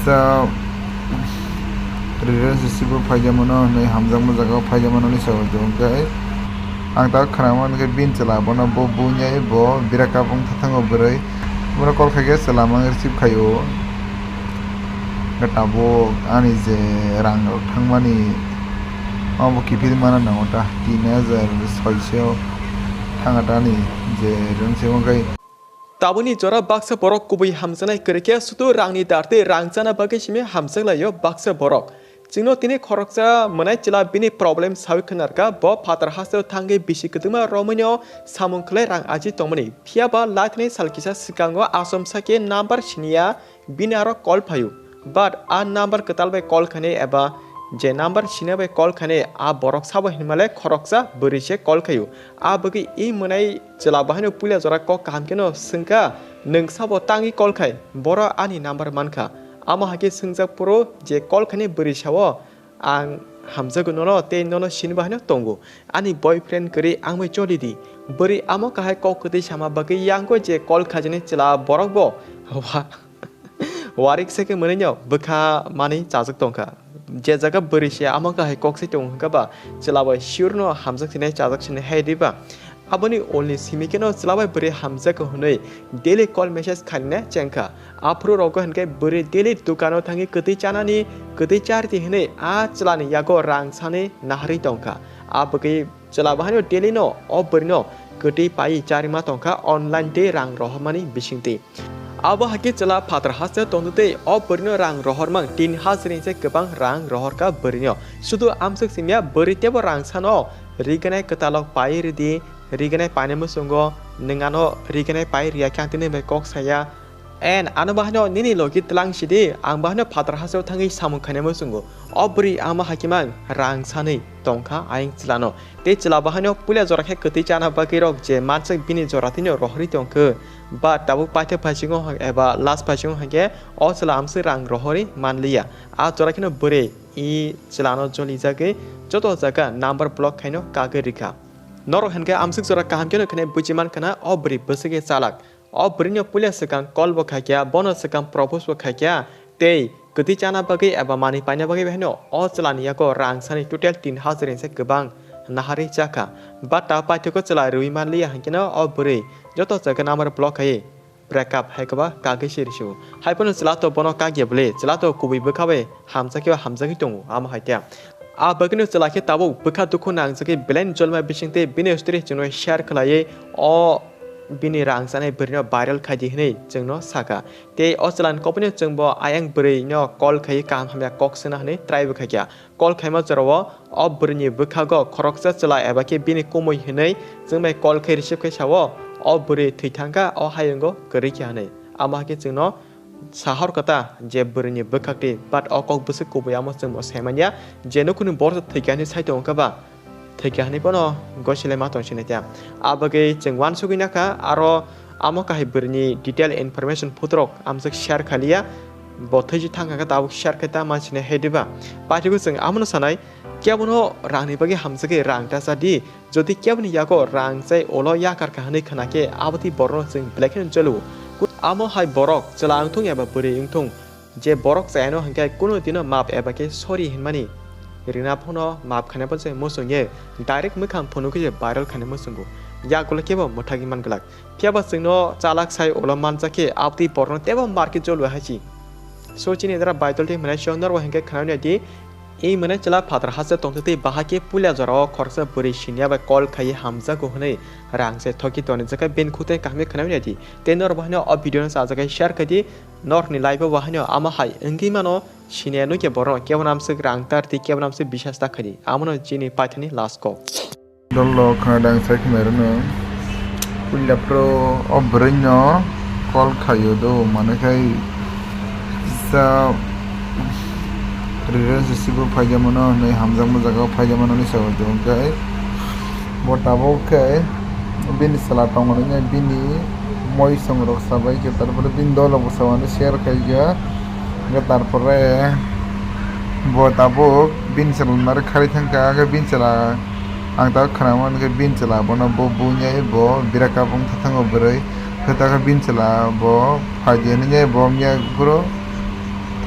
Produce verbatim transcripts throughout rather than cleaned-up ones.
Sa relationship o phaijamano hwnwi hamjakma jaga o phaijamanoni sawi tongo khe ang ta khwnamani khe bini chwla bono bo buinai bo breakup wng thango bwrwi. Bono call khai khe chwla mang receive khaio. Khe tabuk ani je rang rok thangmani obo kiphil mana nango ta tin hajar soiso thanga ta ani je rang se wngkhe. Tabukni jora baksa borok kubui hamjaknai kwrwi khe sudu rangni dar tei rang chana bagwi simi hamjak laio baksa borok. Chwngno tini khoroksa mwnai chwla bini problem sawi khwnarkha, bo phatar hasteo thangwi bisi kwtwma romwino samung khlai rang aji tongmani. Phiyaba laithani sal kisa swkango achomsa khe number siniya bini aro call phaio. But a number kwtal bai call khainai eba je number siniya bai call khainai a borok sabo hinmale khoroksa bwrwi se call khaio. A bagwi i mwnai chwla bo haino puila jora kok kaham kheno swngkha, "Nwng sabo tangwi call khai, boro ani number mankha." Amo hai khe swngjak phuru je call khainai bwrwi sao, "Ang hamjago nono tei nono sinibo haino tongo. Ani boyfriend kwrwi ang bai choli di." Bwrwi amo kahai kok kwtwi sama bagwi yango je call khaijaknai chwla borok bo wa-, Wariksa khe mwnwino bwkha manwi chajak tongkha. Je jaga bwrwi se amo kahai kok se tongo hwnkha ba chwla bai sure no hamjak sinai chajak sinai hai diba? Aboni ulni simi kheno chwla bai bwrwi hamjak hwnwi daily call message khaina chengkha. Aphuru rogo hwnkhe bwrwi daily dukano thangwi kwtwi chanani, kwtwi chardi hwnwi a chwlani yago rang sani naharwi tongkha. A bagwi chwla bo haino daily no o bwrwino kwtwi pai charima tongkha online tei rang rohormani bisingtwi. Abo hai khe chwla phatar haste tongtwi tei o bwrwino rang rohormang tin hajar ni se kwbang rang rohorkha bwrwino. Sudu amswk simiya bwrwi teibo rang sano riganai kwtalok pai ridi, riganai painai muchungo nwng ano riganai pai riya khe ang tini bai kok saya. En ano bahaino nini logi tlang sidi, ang bahaino phatar hasteo thangwi samung khainai muchungo. O bwrwi ama hakimang rang sanwi tongkha ayang chwlano. Tei chwla bahaino puila jora khe kwtwi chana bagwi rok je manswk bini jora tino rohorwi tongkha. Ba tabuk paithak phaisingo hang-, eba last phaisingo hwnkhe o chwla amswk rang rohorwi manliya. A jora kheno bwrwi i chwlano jolijagwi joto jaga number block khaino kagwi rikha. Norok hwnkhe amswk jora kaham kheno khainai buji mankha na o bwrwi bwswkhe chalak. O bwrwino puila swkang call bo khaikha, bono swkang propose bo khaikha, tei kwtwi chana bagwi eba manwi paina bagwi haino o chwlani yago rang sani total tin hajar ni se kwbang naharwi chakha. But ta paithago chwla rwui manliya hwnkhe no o bwrwi joto jaga number block khaiwi breakup hai kwba kagwi se rwsio. Hai phano chwla to bono kagya bwle, chwla to kubui bwkha bai hamjakhe hamjagwi tongo, amo hai khe. A bagwino chwla khe tabuk bwkha dukhu nangjagwi belai ni jolma bisingtwi bini story chwngno share khlaiwi o bini rang chanai bwrwino viral khaidi hwnwi chwngno sakha. Tei o chwlani kophurno chwngbo ayang bwrwino call khaiwi kaham hamya kok swna hwnwi try bo khaikha. Call khaima jorao o bwrwini bwkhago khoroksa chwla eba khe bini kumui hwnwi chwngbai call khai receive khai sao, o bwrwi thwi thangkha, o hayungo kwrwi kha hwnwi. Amo hai khe chwngno sahor kwta je bwrwini bwkhak twi, but o kok bwswk kubui amo chwngbo sai manya je nukhungni borok thwikha hwnwi sai tongo khe ba thwikha hwnwi bono gosilai ma tong sinai ta. A bagwi chwng uansugwi nakha, aro amo kahai bwrwini detail information photo rok amswk share khaliya, bo thwichi thangkha khe tabuk share khai ta mansinai hai diba? Paithago chwng amono sanai, kebono rangni bagwi hamjagwi rang ta cha di, Jodi keboni yago rang chai ulo yakar kha hwnwi khna khe, abotwi borokno chwng belai kheno jolo. Amo hai borok chwla wngthung eba bwrwi wngthung, je borok chayano hwnkhe kunu dino map eba khe sorry hinmani rwna phano map khainai bo chwng muchungya, direct mwkhang phunukhe je viral khainai muchungo. Yagulo kebo mwthagwi man glak. Phiyaba chwngno chalak sai ulo manjak khe, abotwi borokno teibo mar khe jolo hai si. So chini dara baitol tei hwnmani siyok norok hwnkhe khwnai di, Ei mwnai chwla phatar hasteo tongtwi tei bahai khe puila jorao khoroksa bwrwi siniya bai call khaiwi hamjago hwnwi rang se thokhi tonijak khe bini khutui kaham khe khwnai di. Tei norok bo haino o video no chajak khe share khai di. Norokni life o bo haino amo hai wngwi mano siniya nukya borok kebo namswk rang tar di kebo namswk bisas ta khai di. Amo no chini paithani last kok. Dol rok khna dang sai khna rwno. Puila pro o bwrwi no call khaio do, mane khai kisa relationship o phaijamano hwnwi hamjakma jaga o phaijamano hwnwi sawi tongo khe. Bo tabuk khe bini chwla tongo hwnwi bini moi song rok sabai khe, tarpore bini dol rok bo sawi share khai khe. Hwnkhe tarpore bo tabuk bini chwla nari kharwi thangkha, hwnkhe bini chwla ang tabuk khna mankha bini chwla bono bo buinai bo breakup wng thango bwrwi, hwnkhe bini chwla bo phaidi hwnwi bo wngya phuru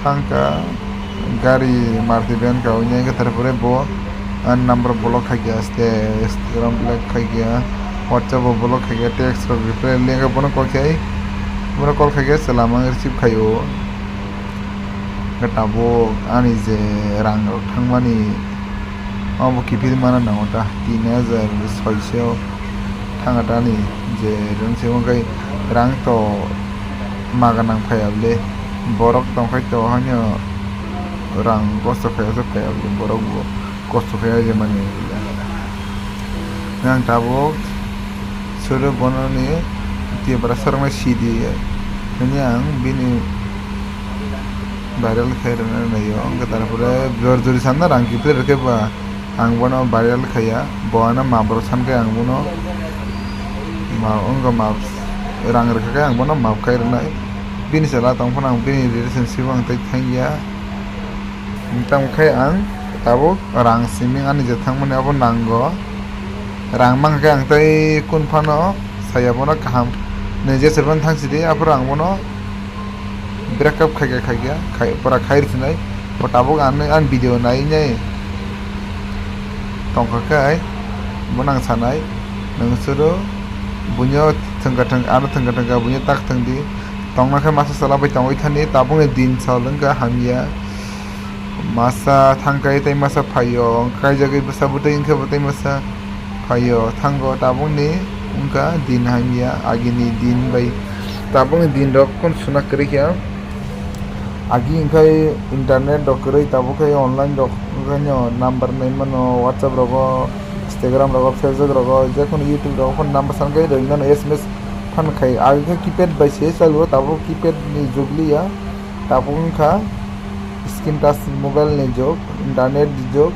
Ang ka gari Maruti van ka, onya hwnkhe tarpore bo ani number block khaikha, este Instagram block khaikha, WhatsApp bo block khaikha, text rok reply lengkha, bono call khai, bono call khaikha, chwla mang receive khaio. Hwnkhe tabuk ani je rang rok thangmani, obo kiphilwi mana nango ta, tin hajar soiso thanga ta ani je rang se, hwnkhe rang to maga nang phaiya bwle, borok tongkhai to haino rang kosto khaiya se phaiya bwle, borok bo kosto khaiya je mani. Ang tabuk suru bono ni Tibra sarmai sidi hwnwi ang bini viral khai rwna naio, hwnkhe tarpore jor jori sanna rang kiphilwi rwkhe ba. Ang bono viral khaiya, bo ano map rok san khe ang bono ma-, wngkha map rang rwkha khe ang bono map khai rwnai. Bini chwla tong phano ang bini relationship o ang tei thangya. Tamo khe ang tabuk rang simi ani je thangmani abo nango. Rang mankha khe ang tei kun phano saya bono kaham. Nini je chwlano thang sidi aphuru ang bono break up khaikha khaikha khai pura khai rwsinai. Bo tabuk ang ani video nai nai tongkha khe bono ang sanai, nwng suru buino thwngkha thwng ano thwngkha thwngkha buino tak thwngdi. Tongna khe masa chwla bai tongwi thani, tabukni din sal wngkha hamya. Masa thangkhe tei masa phaio, kaijagwi bwsa bwtwi wngkhe bo tei masa phaio, thango tabukni wngkha din hamya agini din bai. Tabukni din rok kun suna kwrwi khe agi wngkha internet rok kwrwi, tabuk khe online rok wngkha no number nai mano WhatsApp rogo, Instagram rogo, Facebook rogo, jekunu YouTube rogo phone number san khe rwngmano S M S phan khai. Agi khe keypad bai se chalo, tabuk keypad ni jug liya, tabuk wngkha screen touch mobile ni jug, internet ni jug,